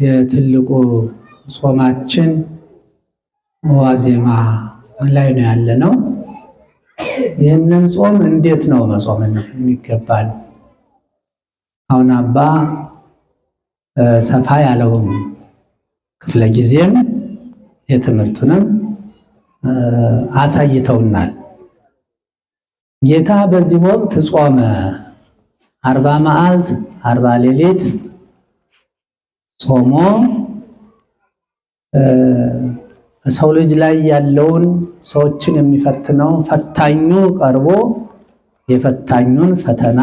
የትልቁ ጾማችን ዋዜማ ላይ ነው ያለነው። ይህንን ጾም እንዴት ነው መጾም የሚገባን? አሁን አባ ሰፋ ያለውን ክፍለ ጊዜም የትምህርቱንም አሳይተውናል። ጌታ በዚህ ወቅት ጾመ 40 መዓልት 40 ሌሊት ጾሞ ሰው ልጅ ላይ ያለውን ሰዎችን የሚፈትነው ፈታኙ ቀርቦ የፈታኙን ፈተና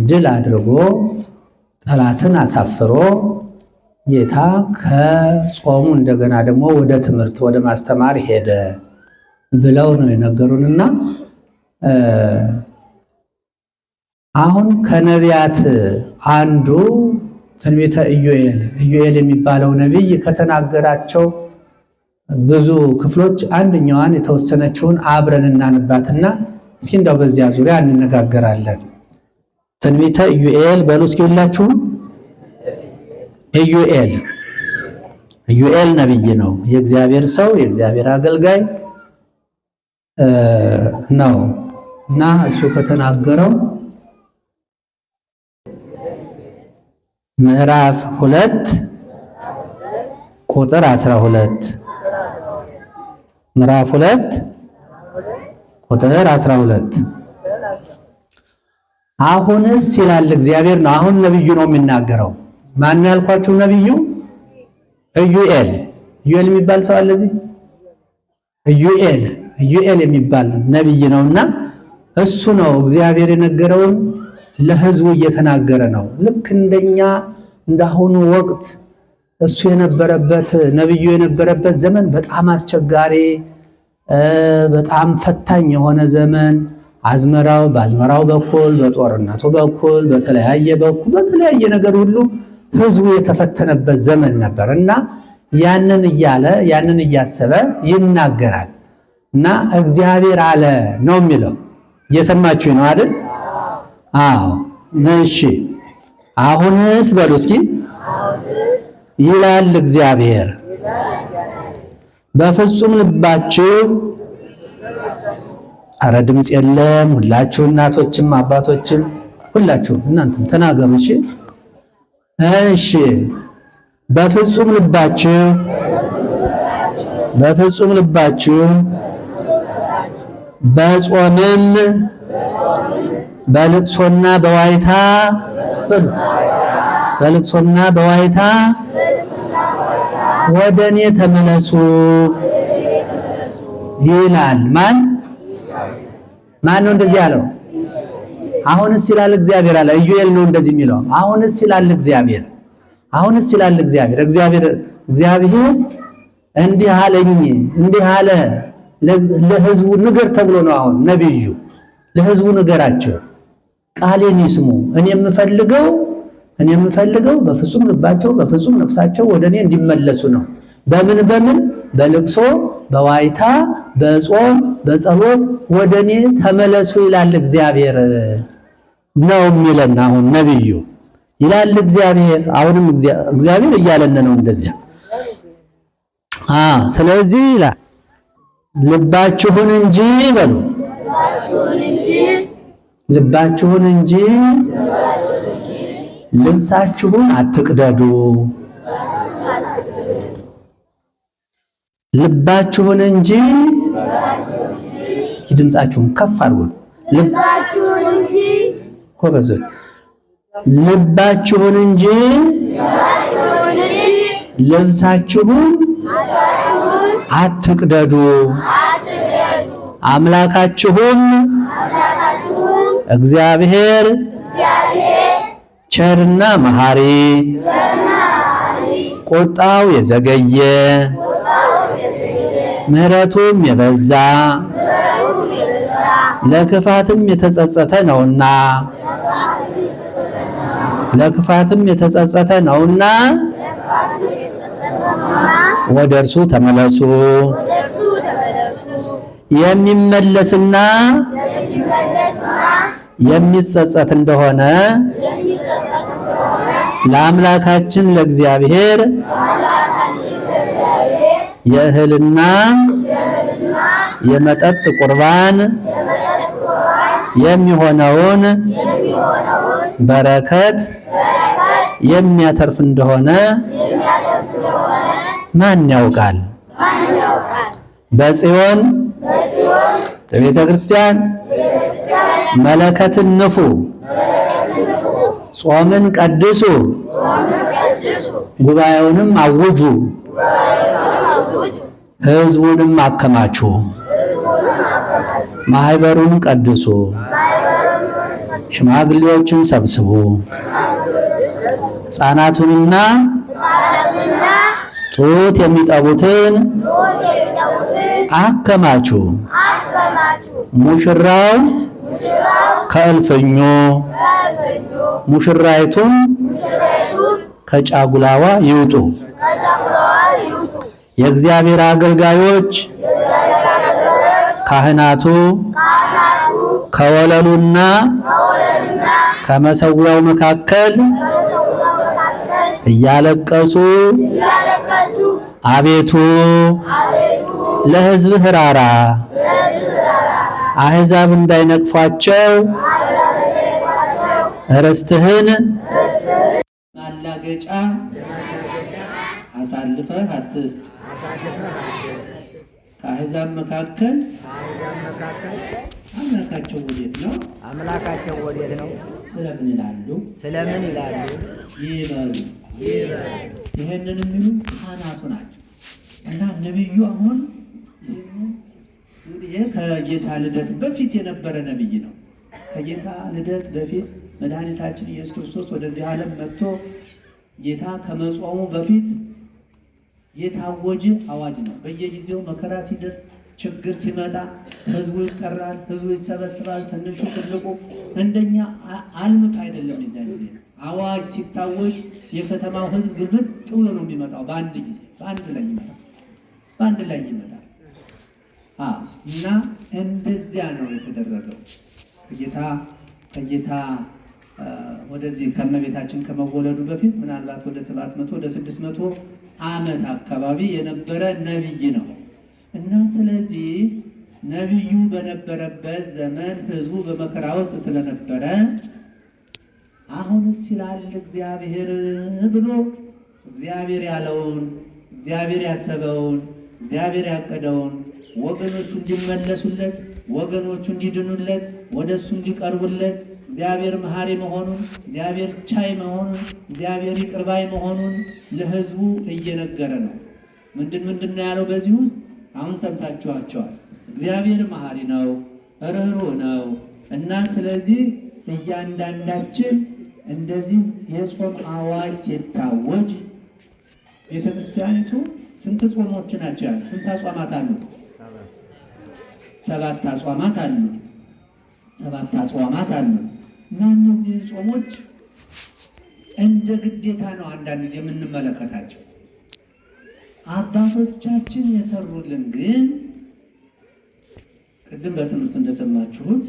ድል አድርጎ ጠላትን አሳፍሮ ጌታ ከጾሙ እንደገና ደግሞ ወደ ትምህርት ወደ ማስተማር ሄደ ብለው ነው የነገሩንና አሁን ከነቢያት አንዱ ትንቢተ ኢዩኤል ኢዩኤል የሚባለው ነቢይ ከተናገራቸው ብዙ ክፍሎች አንደኛዋን የተወሰነችውን አብረን እናንባትና እስኪ እንደው በዚያ ዙሪያ እንነጋገራለን። ትንቢተ ኢዩኤል በሉ እስኪ ሁላችሁም። ኢዩኤል ኢዩኤል ነቢይ ነው። የእግዚአብሔር ሰው የእግዚአብሔር አገልጋይ ነው እና እሱ ከተናገረው ምዕራፍ 2 ቁጥር 12 ምዕራፍ 2 ቁጥር 12 አሁንስ ይላል እግዚአብሔር ነው። አሁን ነብዩ ነው የሚናገረው። ማን ያልኳችሁ ነብዩ? ኢዩኤል። ኢዩኤል የሚባል ሰው አለ እዚህ? ኢዩኤል ኢዩኤል የሚባል ነብይ ነውና እሱ ነው እግዚአብሔር የነገረውን ለሕዝቡ እየተናገረ ነው። ልክ እንደኛ እንዳሁኑ ወቅት እሱ የነበረበት ነብዩ የነበረበት ዘመን በጣም አስቸጋሪ በጣም ፈታኝ የሆነ ዘመን፣ አዝመራው በአዝመራው በኩል በጦርነቱ በኩል በተለያየ በኩል በተለያየ ነገር ሁሉ ሕዝቡ የተፈተነበት ዘመን ነበር እና ያንን እያለ ያንን እያሰበ ይናገራል እና እግዚአብሔር አለ ነው የሚለው። እየሰማችሁ ነው አይደል? አዎ። እሺ አሁንስ በሉ እስኪ ይላል እግዚአብሔር በፍጹም ልባችሁ፣ አረ ድምፅ የለም። ሁላችሁ እናቶችም አባቶችም ሁላችሁም እናንተም ተናገሩ። እሺ እሺ። በፍጹም ልባችሁ በፍጹም ልባችሁ በጾምም በልቅሶና በዋይታ በልቅሶና በዋይታ ወደ እኔ ተመለሱ ይላል። ማን ማን ነው እንደዚህ ያለው? አሁንስ ይላል እግዚአብሔር አለ። ኢዩኤል ነው እንደዚህ የሚለው። አሁንስ ይላል እግዚአብሔር፣ አሁንስ ይላል እግዚአብሔር፣ እግዚአብሔር እግዚአብሔር እንዲህ አለኝ እንዲህ አለ ለሕዝቡ ንገር ተብሎ ነው። አሁን ነቢዩ ለሕዝቡ ንገራቸው፣ ቃሌን ይስሙ። እኔ የምፈልገው በፍጹም ልባቸው በፍጹም ነፍሳቸው ወደ እኔ እንዲመለሱ ነው። በምን በምን? በልቅሶ በዋይታ በጾም በጸሎት ወደ እኔ ተመለሱ ይላል እግዚአብሔር ነው የሚለን። አሁን ነቢዩ ይላል እግዚአብሔር። አሁንም እግዚአብሔር እያለን ነው እንደዚያ። ስለዚህ ይላል ልባችሁን እንጂ በሉ ልባችሁን እንጂ ልብሳችሁን አትቅደዱ። ልባችሁን እንጂ እስኪ ድምጻችሁን ከፍ አድርጉት። ልባችሁን እንጂ ጎበዞች፣ ልባችሁን እንጂ ልብሳችሁን አትቅደዱ። አምላካችሁም እግዚአብሔር ቸርና መሐሪ ቁጣው የዘገየ ምሕረቱም የበዛ ለክፋትም የተጸጸተ ነውና ለክፋትም የተጸጸተ ነውና ወደ እርሱ ተመለሱ። የሚመለስና የሚጸጸት እንደሆነ ለአምላካችን ለእግዚአብሔር የእህልና የመጠጥ ቁርባን የሚሆነውን በረከት የሚያተርፍ እንደሆነ ማን ያውቃል? በጽዮን በቤተ ክርስቲያን መለከትን ንፉ፣ ጾምን ቀድሱ፣ ጉባኤውንም አውጁ፣ ሕዝቡንም አከማቹ፣ ማህበሩን ቀድሱ፣ ሽማግሌዎችን ሰብስቡ፣ ሕፃናቱንና ጡት የሚጠቡትን አከማቹ። ሙሽራው ከእልፍኙ ሙሽራይቱም ከጫጉላዋ ይውጡ። የእግዚአብሔር አገልጋዮች ካህናቱ ከወለሉና ከመሰዊያው መካከል እያለቀሱ አቤቱ ለሕዝብህ ራራ፣ አሕዛብ እንዳይነቅፏቸው ርስትህን ማላገጫ አሳልፈህ አትስጥ። ከአሕዛብ መካከል አምላካቸው ወዴት ነው? አምላካቸው ወዴት ነው? ስለምን ይላሉ? ስለምን ይላሉ? ይበሉ። ይሄንን የሚሉ ካህናቱ ናቸው። እና ነቢዩ አሁን ይህንን እንግዲህ ይሄ ከጌታ ልደት በፊት የነበረ ነቢይ ነው። ከጌታ ልደት በፊት መድኃኒታችን ኢየሱስ ክርስቶስ ወደዚህ ዓለም መጥቶ ጌታ ከመጾሙ በፊት የታወጀ አዋጅ ነው። በየጊዜው መከራ ሲደርስ ችግር ሲመጣ ሕዝቡ ይጠራል፣ ሕዝቡ ይሰበስባል። ትንሹ ትልቁ እንደኛ አልምጥ አይደለም። የዚያ ጊዜ አዋጅ ሲታወጅ የከተማው ሕዝብ ግልብጥ ብሎ ነው የሚመጣው። በአንድ ጊዜ በአንድ ላይ ይመጣል፣ በአንድ ላይ ይመጣል። እና እንደዚያ ነው የተደረገው። ከጌታ ከጌታ ወደዚህ ከእመቤታችን ከመወለዱ በፊት ምናልባት ወደ 700 ወደ 600 ዓመት አካባቢ የነበረ ነቢይ ነው። እና ስለዚህ ነቢዩ በነበረበት ዘመን ሕዝቡ በመከራ ውስጥ ስለነበረ አሁንስ ይላል እግዚአብሔር ብሎ እግዚአብሔር ያለውን እግዚአብሔር ያሰበውን እግዚአብሔር ያቀደውን ወገኖቹ እንዲመለሱለት፣ ወገኖቹ እንዲድኑለት፣ ወደ እሱ እንዲቀርቡለት እግዚአብሔር መሐሪ መሆኑን፣ እግዚአብሔር ቻይ መሆኑን፣ እግዚአብሔር ይቅር ባይ መሆኑን ለሕዝቡ እየነገረ ነው። ምንድን ምንድን ነው ያለው? በዚህ ውስጥ አሁን ሰምታችኋቸዋል። እግዚአብሔር መሐሪ ነው፣ ርኅሩህ ነው። እና ስለዚህ እያንዳንዳችን እንደዚህ የጾም አዋጅ ሲታወጅ ቤተ ክርስቲያኒቱ ስንት ጾሞች ናቸው ያሉት? ስንት አጽዋማት አሉ? 7 አጽዋማት አሉ። 7 አጽዋማት አሉ። እና እነዚህን ጾሞች እንደ ግዴታ ነው አንዳንድ ጊዜ የምንመለከታቸው። አባቶቻችን የሰሩልን ግን ቅድም በትምህርት እንደሰማችሁት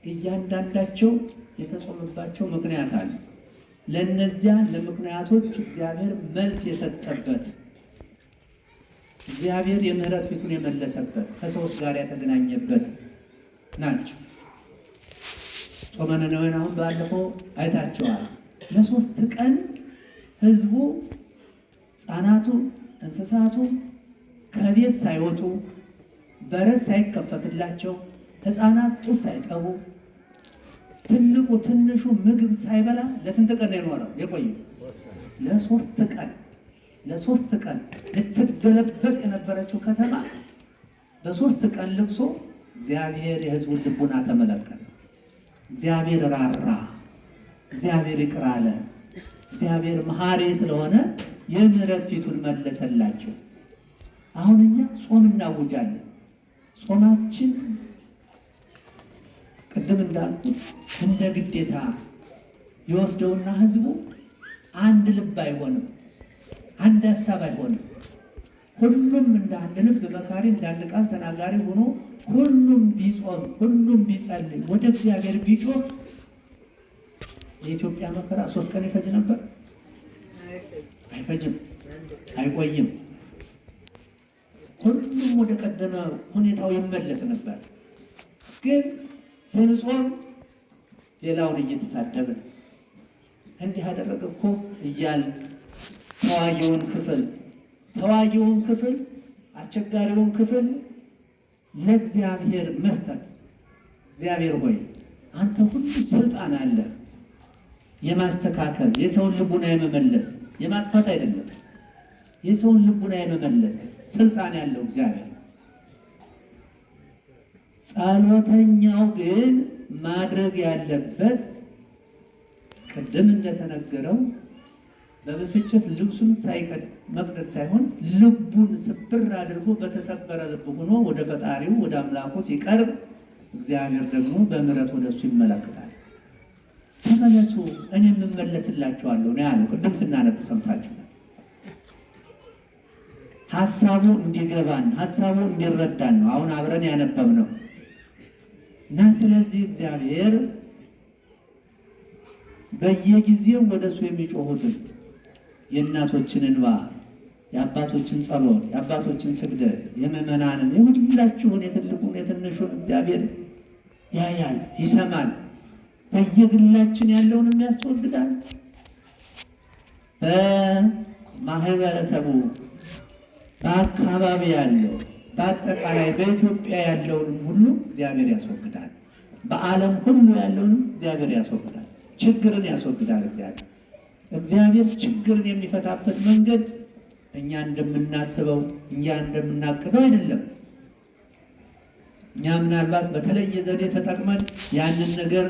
እያንዳንዳቸው የተጾመባቸው ምክንያት አለ። ለነዚያ ለምክንያቶች እግዚአብሔር መልስ የሰጠበት፣ እግዚአብሔር የምህረት ፊቱን የመለሰበት፣ ከሰዎች ጋር የተገናኘበት ናቸው። ጾመ ነነዌን አሁን ባለፈው አይታችኋል። ለ3 ቀን ህዝቡ፣ ህፃናቱ፣ እንስሳቱ ከቤት ሳይወጡ በረት ሳይከፈትላቸው ህፃናት ጡት ሳይጠቡ ትልቁ ትንሹ ምግብ ሳይበላ ለስንት ቀን ነው የኖረው የቆየው? ለ3 ቀን። ለ3 ቀን ልትገለበጥ የነበረችው ከተማ በ3 ቀን ልቅሶ እግዚአብሔር የህዝቡን ልቡና ተመለከተ። እግዚአብሔር ራራ፣ እግዚአብሔር ይቅር አለ። እግዚአብሔር መሐሪ ስለሆነ የምህረት ፊቱን መለሰላቸው። አሁን እኛ ጾም እናውጃለን። ጾማችን ቅድም እንዳልኩት እንደ ግዴታ ይወስደውና ህዝቡ አንድ ልብ አይሆንም፣ አንድ ሀሳብ አይሆንም። ሁሉም እንደ አንድ ልብ መካሪ፣ እንደ አንድ ቃል ተናጋሪ ሆኖ ሁሉም ቢጾም፣ ሁሉም ቢጸልይ፣ ወደ እግዚአብሔር ቢጮህ የኢትዮጵያ መከራ 3 ቀን ይፈጅ ነበር? አይፈጅም፣ አይቆይም። ሁሉም ወደ ቀደመ ሁኔታው ይመለስ ነበር። ግን ስንጾም ሌላውን እየተሳደብን እንዲህ አደረገ እኮ እያልን ተዋጊውን ክፍል ተዋጊውን ክፍል አስቸጋሪውን ክፍል ለእግዚአብሔር መስጠት። እግዚአብሔር ሆይ አንተ ሁሉ ስልጣን አለህ የማስተካከል፣ የሰውን ልቡና የመመለስ፣ የማጥፋት አይደለም፣ የሰውን ልቡና የመመለስ ስልጣን ያለው እግዚአብሔር። ጸሎተኛው ግን ማድረግ ያለበት ቅድም እንደተነገረው በብስጭት ልብሱን ሳይቀድ መቅደድ ሳይሆን ልቡን ስብር አድርጎ በተሰበረ ልብ ሆኖ ወደ ፈጣሪው ወደ አምላኩ ሲቀርብ እግዚአብሔር ደግሞ በምሕረት ወደ እሱ ይመለከታል። ተመለሱ እኔም እመለስላችኋለሁ ነው ያለው። ቅድም ስናነብ ሰምታችሁ ሀሳቡ እንዲገባን ሀሳቡ እንዲረዳን ነው አሁን አብረን ያነበብነው እና ስለዚህ እግዚአብሔር በየጊዜው ወደ እሱ የሚጮሁትን የእናቶችን እንባ፣ የአባቶችን ጸሎት፣ የአባቶችን ስግደት፣ የምዕመናንን የሁላችሁን የትልቁን የትንሹን እግዚአብሔር ያያል፣ ይሰማል። በየግላችን ያለውንም ያስወግዳል። በማህበረሰቡ በአካባቢ ያለው በአጠቃላይ በኢትዮጵያ ያለውንም ሁሉ እግዚአብሔር ያስወግዳል። በዓለም ሁሉ ያለውንም እግዚአብሔር ያስወግዳል። ችግርን ያስወግዳል እግዚአብሔር። እግዚአብሔር ችግርን የሚፈታበት መንገድ እኛ እንደምናስበው እኛ እንደምናቅደው አይደለም። እኛ ምናልባት በተለየ ዘዴ ተጠቅመን ያንን ነገር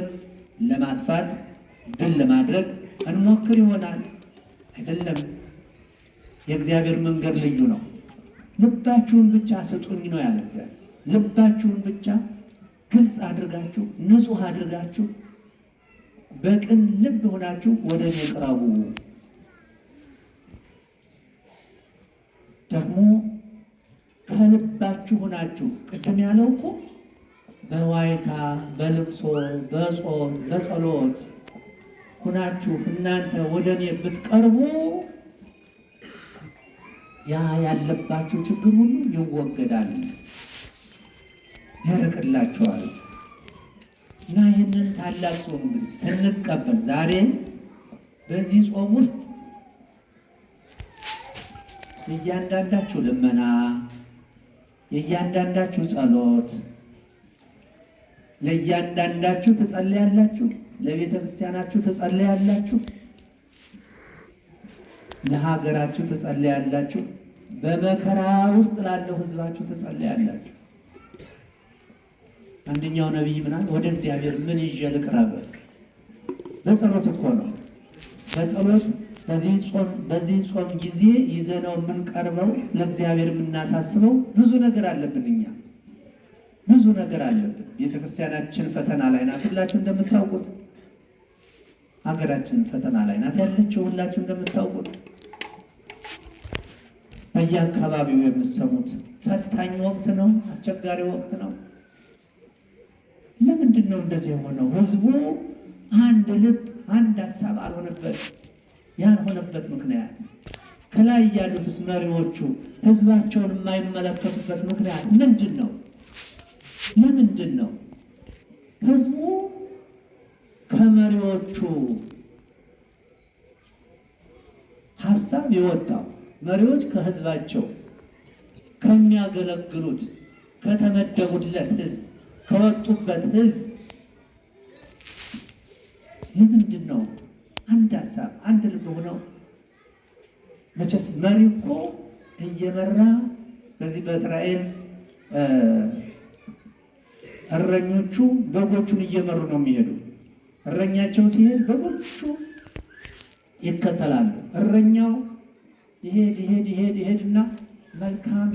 ለማጥፋት ድል ለማድረግ እንሞክር ይሆናል። አይደለም። የእግዚአብሔር መንገድ ልዩ ነው። ልባችሁን ብቻ ስጡኝ ነው ያለ እግዚአብሔር። ልባችሁን ብቻ ግልጽ አድርጋችሁ ንጹሕ አድርጋችሁ በቅን ልብ ሆናችሁ ወደ እኔ ቅረቡ። ደግሞ ከልባችሁ ሆናችሁ፣ ቅድም ያለው እኮ በዋይታ በልቅሶ በጾም በጸሎት ሁናችሁ እናንተ ወደ እኔ ብትቀርቡ ያ ያለባችሁ ችግር ሁሉ ይወገዳል፣ ይርቅላችኋል። እና ይህንን ታላቅ ጾም እንግዲህ ስንቀበል ዛሬ በዚህ ጾም ውስጥ የእያንዳንዳችሁ ልመና፣ የእያንዳንዳችሁ ጸሎት፣ ለእያንዳንዳችሁ ትጸልያላችሁ፣ ለቤተ ክርስቲያናችሁ ትጸልያላችሁ፣ ለሀገራችሁ ትጸልያላችሁ፣ በመከራ ውስጥ ላለው ሕዝባችሁ ትጸልያላችሁ። አንደኛው ነቢይ ምናል ወደ እግዚአብሔር ምን ይዤ ልቅረብ? በጸሎት እኮ ነው። በጸሎት በዚህ ጾም ጊዜ ይዘነው የምንቀርበው ለእግዚአብሔር የምናሳስበው ብዙ ነገር አለብን። እኛ ብዙ ነገር አለብን። ቤተክርስቲያናችን ፈተና ላይ ናት፣ ሁላችሁ እንደምታውቁት። ሀገራችን ፈተና ላይ ናት ያለችው፣ ሁላችሁ እንደምታውቁት። በየአካባቢው የምትሰሙት ፈታኝ ወቅት ነው፣ አስቸጋሪ ወቅት ነው። ለምንድን ነው እንደዚህ የሆነው? ህዝቡ አንድ ልብ አንድ ሀሳብ አልሆነበት። ያልሆነበት ምክንያት ከላይ ያሉትስ መሪዎቹ ህዝባቸውን የማይመለከቱበት ምክንያት ምንድን ነው? ለምንድን ነው ህዝቡ ከመሪዎቹ ሀሳብ የወጣው? መሪዎች ከህዝባቸው ከሚያገለግሉት ከተመደቡለት ህዝብ ከወጡበት ህዝብ ለምንድን ነው አንድ ሀሳብ አንድ ልብ ሆነው? መቼስ መሪ እኮ እየመራ በዚህ በእስራኤል እረኞቹ በጎቹን እየመሩ ነው የሚሄዱ። እረኛቸው ሲሄድ በጎቹ ይከተላሉ። እረኛው ይሄድ ይሄድ ይሄድ ይሄድና መልካም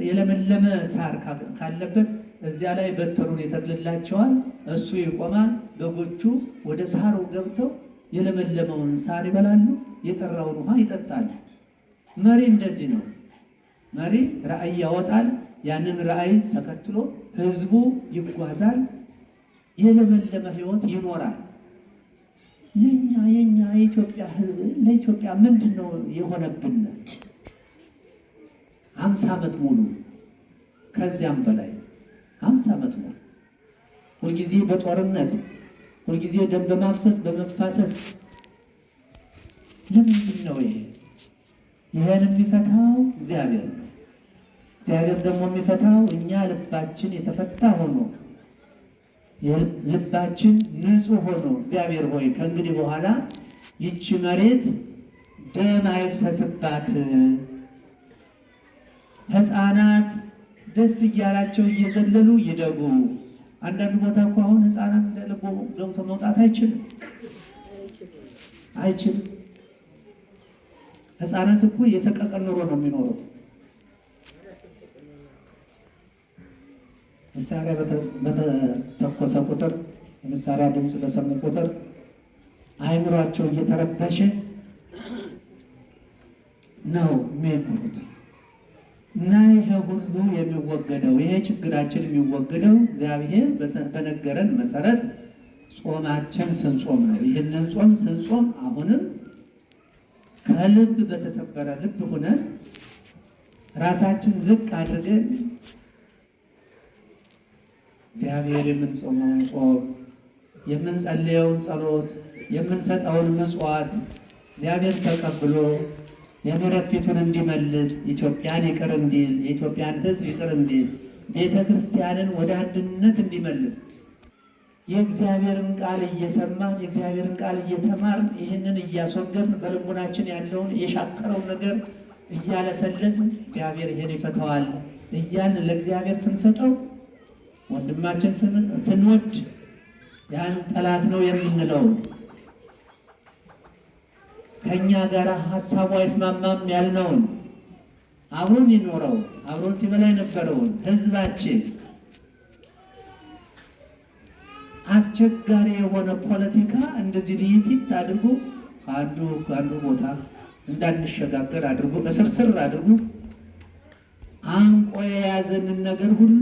የለመለመ ሳር ካለበት እዚያ ላይ በትሩን ይተክልላቸዋል። እሱ ይቆማል። በጎቹ ወደ ሳሩ ገብተው የለመለመውን ሳር ይበላሉ፣ የጠራውን ውሃ ይጠጣሉ። መሪ እንደዚህ ነው። መሪ ራዕይ ያወጣል። ያንን ራዕይ ተከትሎ ህዝቡ ይጓዛል። የለመለመ ህይወት ይኖራል። የኛ የኢትዮጵያ ሕዝብ ለኢትዮጵያ ምንድን ነው የሆነብን? 50 ዓመት ሙሉ ከዚያም በላይ 50 ዓመት ሙሉ ሁልጊዜ በጦርነት፣ ሁልጊዜ ደም በማፍሰስ በመፋሰስ፣ ለምንድን ነው ይሄ? ይሄን የሚፈታው እግዚአብሔር ነው። እግዚአብሔር ደግሞ የሚፈታው እኛ ልባችን የተፈታ ሆኖ፣ ልባችን ንጹሕ ሆኖ፣ እግዚአብሔር ሆይ ከእንግዲህ በኋላ ይቺ መሬት ደም አይፍሰስባት፣ ሕፃናት ደስ እያላቸው እየዘለሉ ይደጉ። አንዳንድ ቦታ እኮ አሁን ሕፃናት እንደ ልቦ ገብቶ መውጣት አይችልም አይችልም። ሕፃናት እኮ የሰቀቀን ኑሮ ነው የሚኖሩት። መሳሪያ በተተኮሰ ቁጥር፣ የመሳሪያ ድምፅ በሰሙ ቁጥር አእምሯቸው እየተረበሸ ነው የሚኖሩት። እና ይሄ ሁሉ የሚወገደው፣ ይሄ ችግራችን የሚወገደው እግዚአብሔር በነገረን መሰረት ጾማችን ስንጾም ነው። ይህንን ጾም ስንጾም አሁንም ከልብ በተሰበረ ልብ ሆነን ራሳችን ዝቅ አድርገን እግዚአብሔር የምንጾመውን ጾም፣ የምንጸልየውን ጸሎት፣ የምንሰጠውን ምጽዋት እግዚአብሔር ተቀብሎ የምሕረት ፊቱን እንዲመልስ፣ ኢትዮጵያን ይቅር እንዲል፣ የኢትዮጵያን ሕዝብ ይቅር እንዲል፣ ቤተ ክርስቲያንን ወደ አንድነት እንዲመልስ፣ የእግዚአብሔርን ቃል እየሰማን፣ የእግዚአብሔርን ቃል እየተማርን፣ ይህንን እያስወገድን፣ በልቡናችን ያለውን የሻከረውን ነገር እያለሰለስን፣ እግዚአብሔር ይህን ይፈተዋል እያልን ለእግዚአብሔር ስንሰጠው፣ ወንድማችን ስንወድ፣ ያን ጠላት ነው የምንለው፣ ከኛ ጋር ሀሳቡ አይስማማም ያልነውን፣ አብሮን የኖረውን፣ አብሮን ሲበላ የነበረውን ህዝባችን አስቸጋሪ የሆነ ፖለቲካ እንደዚህ ልይቲት አድርጎ ከአንዱ ከአንዱ ቦታ እንዳንሸጋገር አድርጎ፣ እስርስር አድርጎ አንቆ የያዘንን ነገር ሁሉ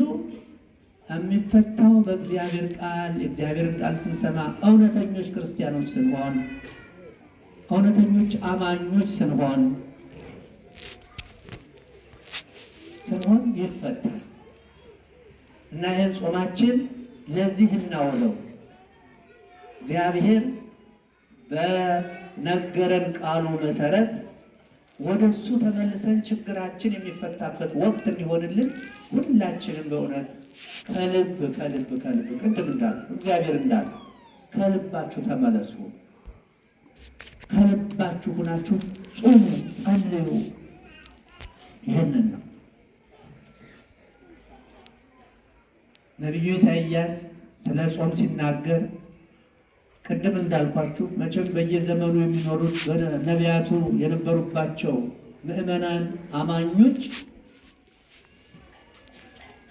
የሚፈታው በእግዚአብሔር ቃል፣ የእግዚአብሔርን ቃል ስንሰማ፣ እውነተኞች ክርስቲያኖች ስንሆን፣ እውነተኞች አማኞች ስንሆን ይፈታል። እና ይህን ጾማችን ለዚህ እናውለው። እግዚአብሔር በነገረን ቃሉ መሰረት ወደ እሱ ተመልሰን ችግራችን የሚፈታበት ወቅት እንዲሆንልን ሁላችንም በእውነት ከልብ ከልብ ከልብ፣ ቅድም እንዳሉ እግዚአብሔር እንዳለ ከልባችሁ ተመለሱ፣ ከልባችሁ ሁናችሁ ጹሙ፣ ጸልዩ። ይህንን ነው ነቢዩ ኢሳይያስ ስለ ጾም ሲናገር። ቅድም እንዳልኳችሁ መቼም በየዘመኑ የሚኖሩት ነቢያቱ የነበሩባቸው ምዕመናን አማኞች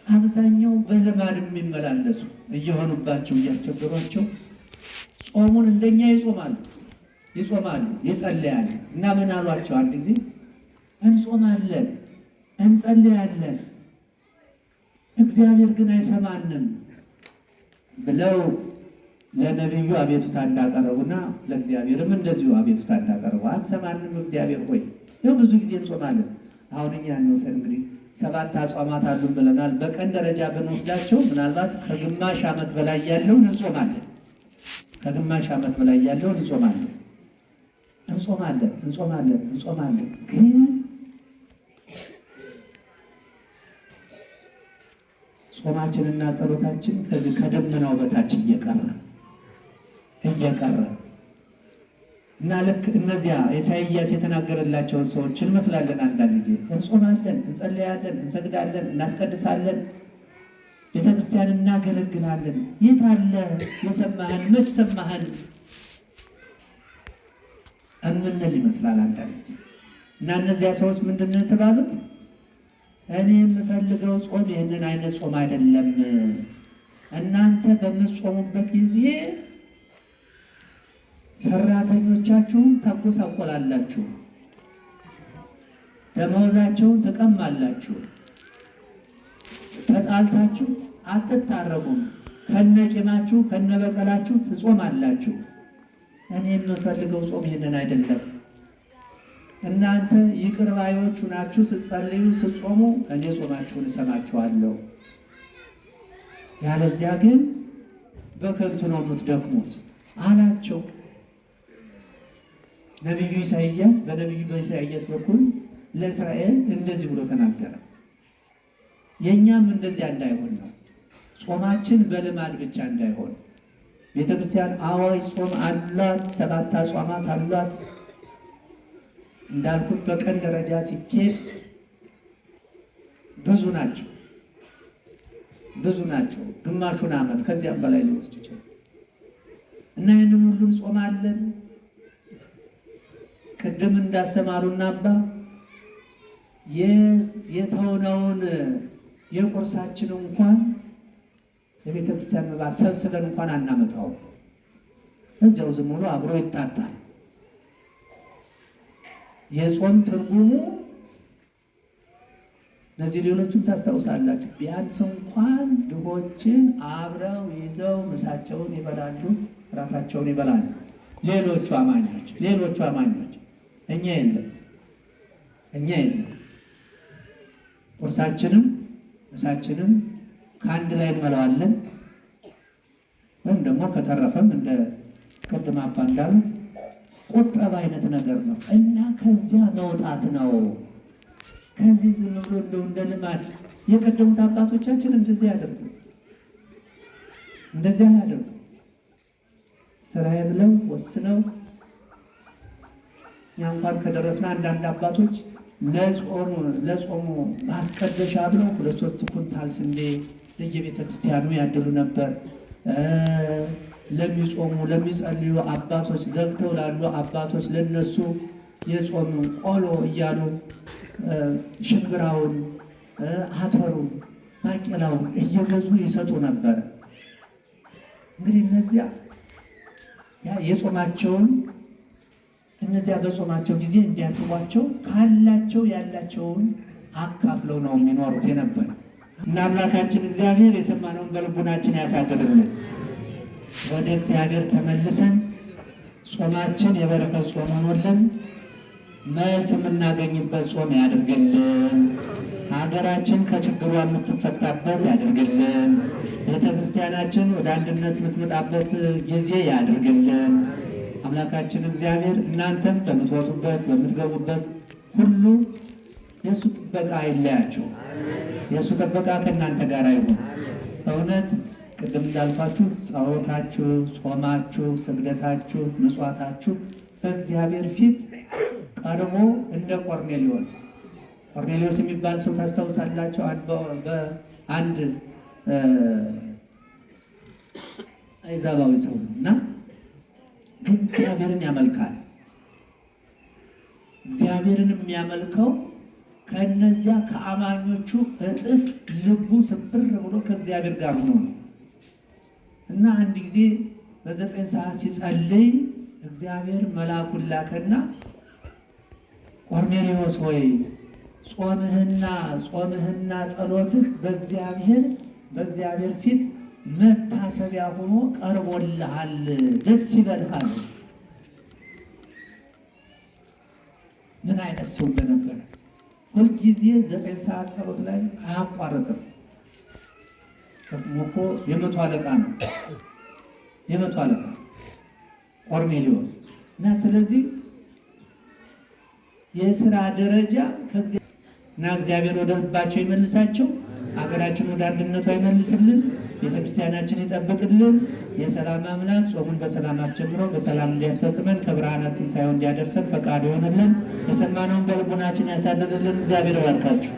አብዛኛው በልማድ የሚመላለሱ እየሆኑባቸው እያስቸገሯቸው ጾሙን እንደኛ ይጾማሉ ይጾማሉ፣ ይጸልያሉ። እና ምን አሏቸው? አንድ ጊዜ እንጾማለን፣ እንጸልያለን፣ እግዚአብሔር ግን አይሰማንም ብለው ለነቢዩ አቤቱታ እንዳቀረቡና ለእግዚአብሔርም እንደዚሁ አቤቱታ እንዳቀረቡ፣ አትሰማንም እግዚአብሔር ሆይ፣ ይኸው ብዙ ጊዜ እንጾማለን። አሁን እኛ እንውሰድ እንግዲህ፣ ሰባት አጽዋማት አሉን ብለናል። በቀን ደረጃ ብንወስዳቸው ምናልባት ከግማሽ ዓመት በላይ ያለውን እንጾማለን። ከግማሽ ዓመት በላይ ያለውን እንጾማለን። እንጾማለን፣ እንጾማለን፣ እንጾማለን። ግን ጾማችንና ጸሎታችን ከዚህ ከደመናው በታች እየቀረ እየቀረ እና ልክ እነዚያ ኢሳይያስ የተናገረላቸውን ሰዎች እንመስላለን። አንዳንድ ጊዜ እንጾማለን፣ እንጸለያለን፣ እንሰግዳለን፣ እናስቀድሳለን፣ ቤተክርስቲያን እናገለግላለን። የት አለ የሰማህን? መች ሰማህን? እምንል ይመስላል አንዳንድ ጊዜ። እና እነዚያ ሰዎች ምንድን ነው የተባሉት? እኔ የምፈልገው ጾም ይህንን አይነት ጾም አይደለም። እናንተ በምትጾሙበት ጊዜ ሰራተኞቻችሁን ታጎሳቆላላችሁ፣ ደመወዛቸውን ትቀማላችሁ፣ ተጣልታችሁ አትታረቁም፣ ከነቂማችሁ ከነበቀላችሁ ትጾማላችሁ። እኔ የምፈልገው ጾም ይህንን አይደለም። እናንተ ይቅር ባዮቹ ናችሁ፣ ስትጸልዩ ስትጾሙ እኔ ጾማችሁን እሰማችኋለሁ። ያለዚያ ግን በከንቱ ነው የምትደክሙት አላቸው። ነቢዩ ኢሳይያስ በነቢዩ በኢሳይያስ በኩል ለእስራኤል እንደዚህ ብሎ ተናገረ። የእኛም እንደዚያ እንዳይሆን ነው። ጾማችን በልማድ ብቻ እንዳይሆን። ቤተክርስቲያን አዋጅ ጾም አሏት፣ 7 አጽዋማት አሏት። እንዳልኩት በቀን ደረጃ ሲኬድ ብዙ ናቸው፣ ብዙ ናቸው። ግማሹን ዓመት ከዚያም በላይ ሊወስድ ይችላል። እና ይህንን ሁሉን ጾማለን። ቅድም እንዳስተማሩና አባ የተውነውን የቁርሳችን እንኳን የቤተ ክርስቲያን መባ ሰብስበን እንኳን አናመጣውም። እዚያው ዝም ብሎ አብሮ ይታጣል። የጾም ትርጉሙ እነዚህ ሌሎቹን ታስታውሳላችሁ። ቢያንስ እንኳን ድሆችን አብረው ይዘው ምሳቸውን ይበላሉ፣ እራታቸውን ይበላሉ። ሌሎቹ አማኞች እኛ የለም፣ እኛ የለም። ቁርሳችንም ምሳችንም ከአንድ ላይ እንበላዋለን፣ ወይም ደግሞ ከተረፈም እንደ ቅድም አባ እንዳሉት ቁጠባ አይነት ነገር ነው እና ከዚያ መውጣት ነው። ከዚህ ዝም ብሎ እንደው እንደ ልማድ የቀደሙት አባቶቻችን እንደዚህ ያደርጉ እንደዚያ ያደርጉ ስራዬ ብለው ወስነው እኛ እንኳን ከደረስን አንዳንድ አባቶች ለጾሙ ማስቀደሻ ብለው 2-3 ኩንታል ስንዴ ለየቤተ ክርስቲያኑ ያድሉ ነበር። ለሚጾሙ ለሚጸልዩ አባቶች ዘግተው ላሉ አባቶች ለነሱ የጾም ቆሎ እያሉ ሽምብራውን፣ አተሩን፣ ባቄላውን እየገዙ ይሰጡ ነበር። እንግዲህ እነዚያ የጾማቸውን እነዚያ በጾማቸው ጊዜ እንዲያስቧቸው ካላቸው ያላቸውን አካፍለው ነው የሚኖሩት የነበረ። እና አምላካችን እግዚአብሔር የሰማነውን በልቡናችን ያሳድርልን። ወደ እግዚአብሔር ተመልሰን ጾማችን የበረከት ጾም ሆኖልን መልስ የምናገኝበት ጾም ያድርግልን። ሀገራችን ከችግሯ የምትፈታበት ያድርግልን። ቤተክርስቲያናችን ወደ አንድነት የምትመጣበት ጊዜ ያድርግልን። አምላካችን እግዚአብሔር እናንተም በምትወጡበት በምትገቡበት ሁሉ የእሱ ጥበቃ አይለያችሁ። የእሱ ጥበቃ ከእናንተ ጋር ይሁን። በእውነት ቅድም እንዳልኳችሁ ጸሎታችሁ፣ ጾማችሁ፣ ስግደታችሁ፣ ምጽዋታችሁ በእግዚአብሔር ፊት ቀርቦ እንደ ቆርኔሌዎስ ቆርኔሌዎስ የሚባል ሰው ታስታውሳላችሁ? አንድ አይዛባዊ ሰው እና ግን እግዚአብሔርን ያመልካል። እግዚአብሔርን የሚያመልከው ከነዚያ ከአማኞቹ እጥፍ ልቡ ስብር ብሎ ከእግዚአብሔር ጋር ሆኖ ነው። እና አንድ ጊዜ በ9 ሰዓት ሲጸልይ እግዚአብሔር መልአኩን ላከና ቆርኔሌዎስ ሆይ ጾምህና ጸሎትህ በእግዚአብሔር ፊት መታሰቢያ ሆኖ ቀርቦልሃል፣ ደስ ይበልሃል። ምን አይነት ሰው እንደነበረ ሁልጊዜ 9 ሰዓት ጸሎት ላይ አያቋርጥም። ደግሞ እኮ የመቶ አለቃ ነው፣ የመቶ አለቃ ቆርኔሌዎስ። እና ስለዚህ የስራ ደረጃ እና እግዚአብሔር ወደ ልባቸው ይመልሳቸው፣ ሀገራችን ወደ አንድነቷ ይመልስልን፣ ቤተክርስቲያናችን ይጠብቅልን። የሰላም አምላክ ጾሙን በሰላም አስጀምሮ በሰላም እንዲያስፈጽመን ከብርሃነ ትንሣኤው እንዲያደርሰን ፈቃዱ ይሆንልን። የሰማነውን በልቡናችን ያሳድርልን። እግዚአብሔር ይባርካችሁ።